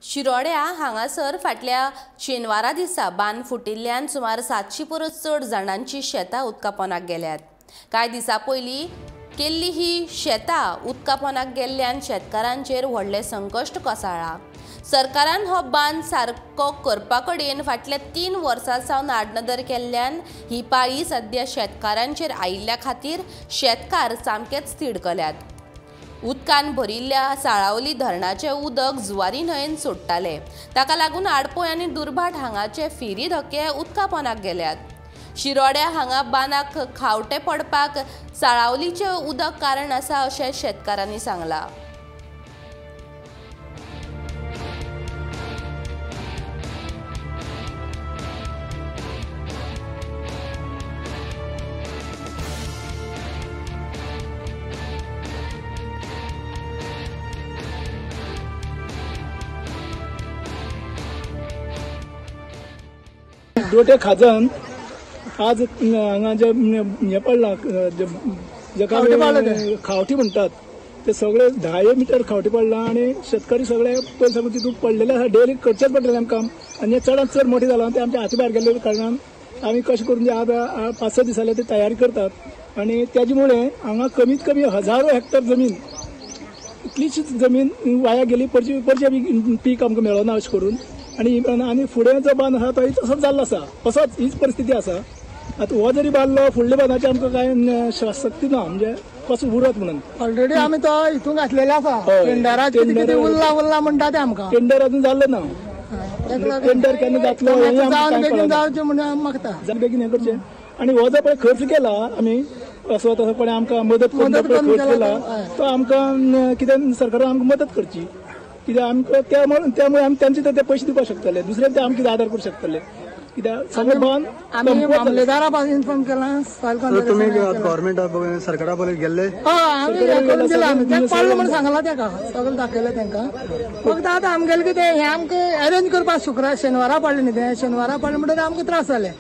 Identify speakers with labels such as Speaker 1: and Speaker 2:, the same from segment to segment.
Speaker 1: शिरोड्या हांगासर फाटल्या शेनवारा दिसा बांद फुटिल्ल्यान सुमार 700 परस चड जाणांची शेतां उदका पोनाक गेल्यात. कांय दिसां पयलीं केल्ली ही शेतां उदका पोनाक गेल्ल्यान शेतकारांचेर व्हडलें संकश्ट कोसळ्ळां. सरकारान हो बांद सारको करपा कडेन फाटल्या 3 वर्सां सावन आडनदर केल्ल्यान ही पाळी सद्या शेतकारांचेर आयिल्ल्या खातीर शेतकार सामकेच तिडकल्यात. उदकान भरिल्ल्या साळावली धरणाचें उदक जुवारी न्हंयेन सोडटाले, ताका लागून आडपोय आनी दुर्भाट हांगाचे फेरी धके उदका पोनाक गेल्यात. शिरोड्या हांगा बांदाक खावटे पडपाक साळावलीचें उदक कारण आसा अशें शेतकारांनी सांगलां.
Speaker 2: दोटे खाजन आज हांगा जे हें पडलां, जेका खावटी म्हणटात ते सगळे 10 मिटर खावटी पडलां आनी शेतकरी सगळे पयलीं साकून तितून पडलेले आसा. डेली करचेंच पडटलें आमकां आनी हें चडांत चड मोठें जालां तें आमच्या हाती भायर गेल्ले कारणान आमी कशें करून जे आज 5-6 दीस जाले ते तयारी करतात आनी तेजे मुळे हांगा कमीत कमी हजारो हेक्टर जमीन, इतलीशीच जमीन वाया गेली. परची परची आमी पीक आमकां मेळना अशें करून आनी आनी फुडें जो बांद आसा तोय तसोच जाल्लो आसा, तसोच हीच परिस्थिती आसा. आतां हो जरी बांदलो फुडल्या बांदाची आमकां कांय शक्ती ना, म्हणजे कसो उरत म्हणून.
Speaker 3: ऑलरेडी आमी तो हितून घातलेलो आसा टेंडराक, कितें उरला उरला म्हणटा ते आमकां.
Speaker 2: टेंडर अजून जाल्लो ना, टेंडर केन्ना जातलो
Speaker 3: जावन बेगीन जावचें म्हणून आमी मागता,
Speaker 2: बेगीन हें करचें. आनी हो जो पळय खर्च केला आमी असो तसो पळय आमकां मदत करून खर्च केला तो आमकां कितें सरकारान आमकां मदत करची, कित्याक आमकां त्यामुळे आमी तांचे ते पयशे दिवपाक शकतले, दुसऱ्यान ते आमकां कितें आदार करूंक शकतले. कित्याक सगळें बांद
Speaker 3: आमी मामलेदारा पासून इन्फॉर्म केलां.
Speaker 4: तुमी गव्हर्मेंटा सरकारा पळय गेल्ले?
Speaker 3: हय, आमी करून दिलां, आमी तें पडलो म्हणून सांगलां तेका, सगळें दाखयलें तेंकां. फक्त आतां आमगेलें कितें हें आमकां अरेंज करपाक शुक्रार शेनवारा पडलें न्ही तें, शेनवारा पडलें म्हणटकीर आमकां त्रास जाले.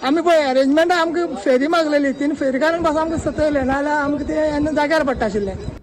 Speaker 3: आमी पळय अरेंजमेंट आमकां फेरी मागलेली, 3 फेरीकारांक पासून आमकां सतयलें, नाजाल्यार आमकां तें जाग्यार पडटा आशिल्लें.